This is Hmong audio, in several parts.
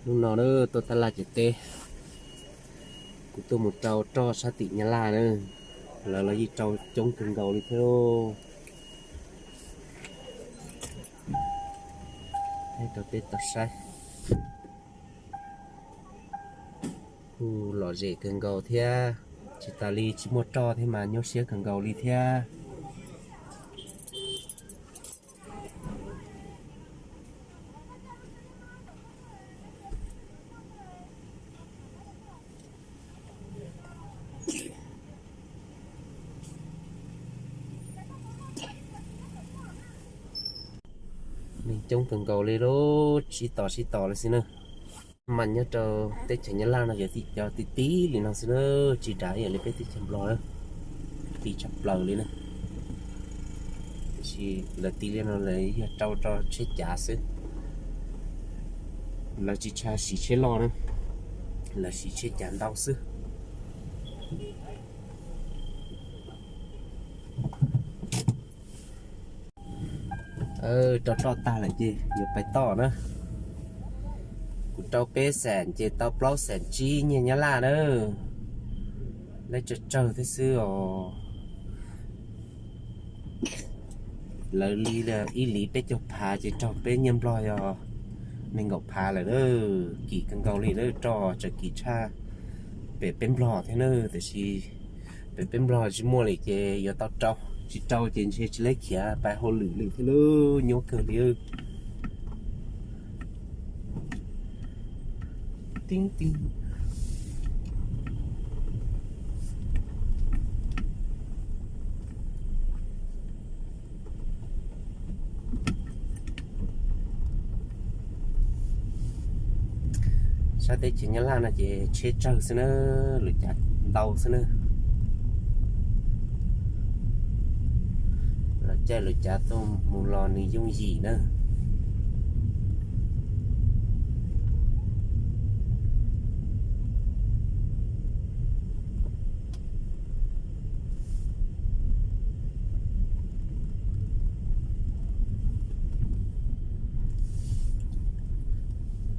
Hnub no na, tuaj tab laj ciam teb, kuv tuaj mus rau roj sab tim Nyab Laj na, lawv los yeej rau coob kawg nkaus li thiab. Rau peb tau saib, kuj lom zem kawg nkaus thiab. Tsis tas li tsis muaj roj thiab mas nyuaj siab kawg nkaus li thiab. Neeg coob kawg nkaus li lauj, sib tos sib tos li xwb na. Mas nyob rau teb chaws Nyab Laj no yog cov ti ti li no xwb na, tsis dav ib yam li peb teb chaws Nplog na, ti tshaj plaws li na. Tiam sis lawv ti li no lawv yog rau rau tsheb cav xwb, lawv tsis tshua siv tsheb loj na, lawv siv tsheb cav ntau xwb. Rau roj tag lawm ces yuav pais toj na. Kuv rau peb xees ces tau plaub xees tsib nyiaj Nyab Laj na. Lawv tsawg tsawg thiab xwb os. Lawv li ib li peb caug phav ces raug peb nyiaj Nplog yog nees nkaum phav lawm na. Kim kawg nkaus li na, roj tseem kim tshaj pem peb Nplog thiab na. Tiam sis pem peb Nplog tsis muaj li ces yuav tau rau, tsis rau ces ntshe tsis leb khiav pais hauj lwm lwm thiab lauj, nyuaj kawg li. Sab teb chaws Nyab Laj no ces tsheb tsawg xwb na, lub cav ntau xwb na. Los caij lub cav tuaj mus los nws yooj yim na.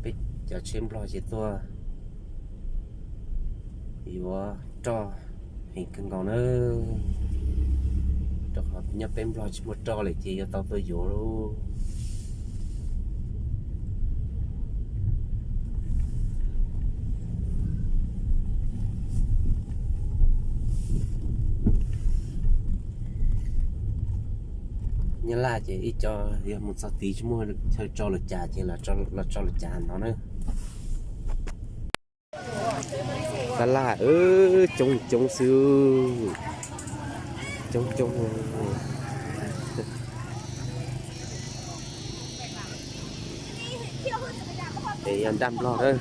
Peb cov tsheb Nplog ces tuaj yuav roj heev kawg nkaus na, rau qhov nyob peb Nplog tsis muaj roj lawm ces yuav tau tuaj yuav lauj. Nyab Laj ces ib co yog mus txog tid tsis muaj chaw tso lub cav ces los tso lub cav no na. Tab laj coob coob xwb, coob coob. Es yog nraj Nplog na,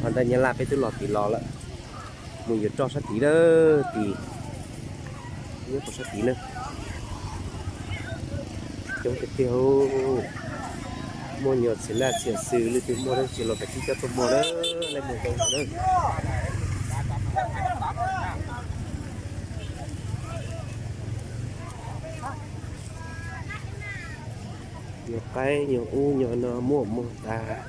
ho nraj Nyab Laj peb twb los tid los lawm. Mus yuav roj sab tid na, tim, nyob rau sab tid na. Coob tiag tiag, muaj nyuam txiv laj txiv xwm leej twg muaj dab tsi los kav tsij coj tuaj muag na, leej muag zoo na. Nyuag qaib nyuag ub nyuag no muaj muag tas.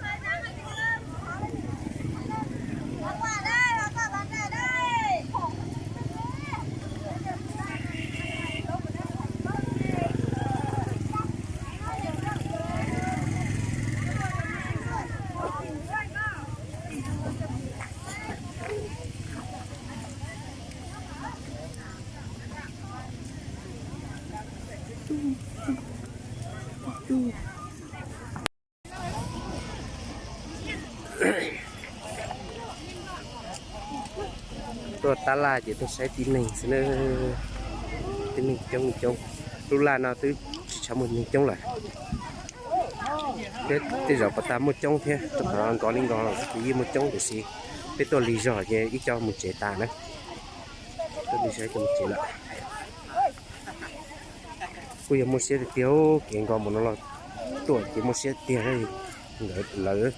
Tuaj tab laj ces tuaj saib tib neeg xwb na, tib neeg coob coob. Lub laj no twb tsis tshua muaj neeg coob lawm, thiab tej zaum puas tas muaj coob thiab, rau qhov nkos li nkos los kuj yeej muaj coob tiam sis peb tuaj lig zog ces ib co mus tsev tas na. Tuaj lig zog ib co mus tsev lawm. Kuj yog muaj siab tiag tiag, kev nkos npaum no los tuaj ces muaj siab tiag nkawd lawv.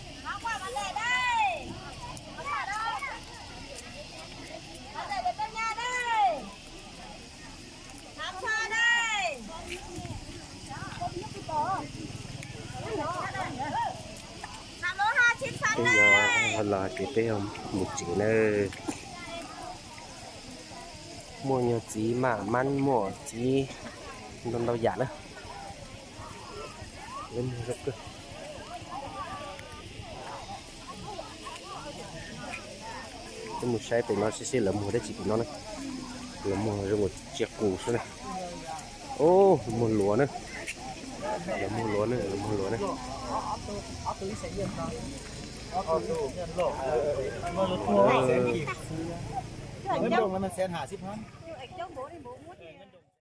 Ces yog Los ces peb mus tsev na. Muaj nyuag txiv maj mab, muaj txiv ntau ntau yam na. Peb mus saib pem no seb seb lawv muag dab tsi pem no na. Lawv muag zoo nkaus tsiaj qus xwb na. Ub, lawv muag luav na. Lawv muag luav na, lawv muag luav na.